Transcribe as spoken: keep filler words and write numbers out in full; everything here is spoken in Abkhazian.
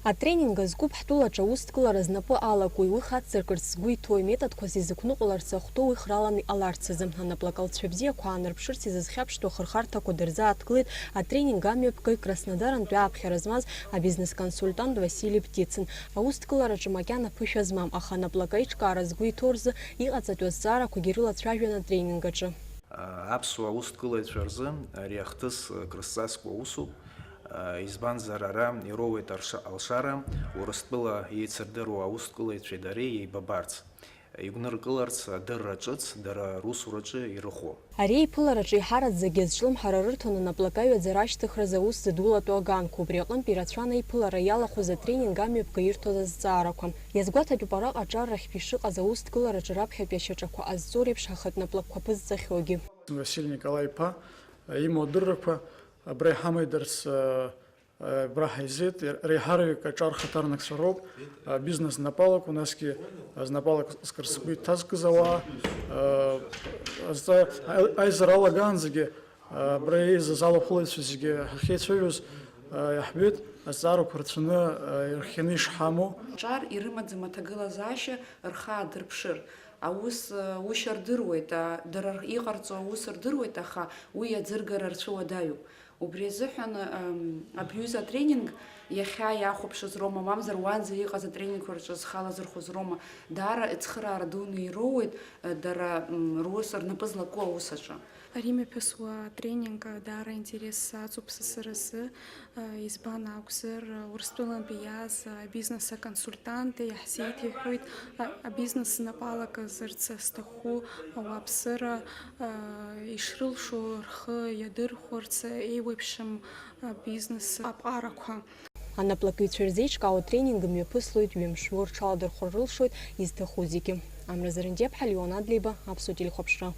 Атренинг азкуп ҳтәылаҿы аусҭкылара знапы алаку, уи хацзыркырц згәы иҭоу, иметодқәа зегь зықәныҟәаларц ахәҭоу, уи храланы иҟаларц азы. Анаплакы алҵшәа бзиақәа аанарԥшырц изызхьаԥштәу ахырхарҭақәа дырзааҭгылеит атренинг амҩаԥгаҩ, Краснодарантәи ааԥхьара змаз абизнес-консультант Васили Птицин. Аусҭкылараҿы макьана ԥышәа змам, аха анаплакы аиҿкаара згәы иҭоу рзы иҟаҵатәу азҵаарақәагьы рылацәажәон атренинг аҿы. Аԥсуа аусҭкылаҩцәа рзы ари ахҭыс крызҵазкуа усуп, избанзар, ара ироуеит арша-, алшара, Урыстәыла еицырдыруа аусҭкылаҩцәеи дареи еибабарц, игәныркыларц адырра ҿыц дара русураҿы ирыхәо. Ари аиԥылараҿы еиҳараӡакгьы азҿлымҳара рырҭон анаплакы аҩаӡара ашьҭыхразы аус зыдулатәу аганқәа, убри аҟынтә ирацәан аиԥылара иалахәыз атренинг амҩаԥгаҩ ирҭоз азҵаарақәа. Иазгәаҭатәуп араҟа аҿаррахьтә ишыҟаз аусҭкылараҿы раԥхьатәи ашьаҿақәа ҟазҵо реиԥш ахатә наплакқәа ԥызҵахьоугьы. Василий Николаи-иԥа имоу адыррақәа абра иҳамаидарц, абра ҳаизеит, реиҳараҩык аҿар хаҭарнакцәа роуп, бизнес знапалақәоу, насгьы знапалак скыр сгәы иҭазкыз ауаа, азҵа-, аизара алагаанӡагьы абра еизаз алахәылаҩцәа зегьы ҳахьеицәажәоз, иаҳбеит, азҵаарақәа рацәаны ирхианы ишҳамоу. Ҿар ирымаӡам аҭагылазаашьа рхы аадырԥшыр. Аус, ушьа рдыруеит, а, дара р-, иҟарҵо аус рдыруеит, аха уи аӡыргара рцәыуадаҩуп. Убри азыҳәан, ам, абри аҩыза атренинг иахьа иахәаԥшыз роума, мамзар уаанӡа иҟаз атренингқәа рҿы зхы алазырхәыз роума, даара ацхыраара дуны ироуеит, а, дара, м, рус рнапы злаку аус аҿы. Ари мҩаԥысуа атренинг даара интерес аҵоуп са сара сзы, избан акәзар, Урыстәылантәи иааз абизнес аконсультант иаҳзеиҭеиҳәоит, а-, абизнес знапалакызарц зҭаху ауааԥсыра, а, ишрылшо рхы иадырхәарц еиуеиԥшым абизнес аԥҟарақәа. Анаплакыҩцәа ирзеиҿкаау атренинг мҩаԥыслоит ҩымш, уи рҽаладырхәыр рылшоит изҭаху зегьы. Амра Зарандиаԥҳа, Леон Адлеиба, Аԥсуа телехәаԥшра.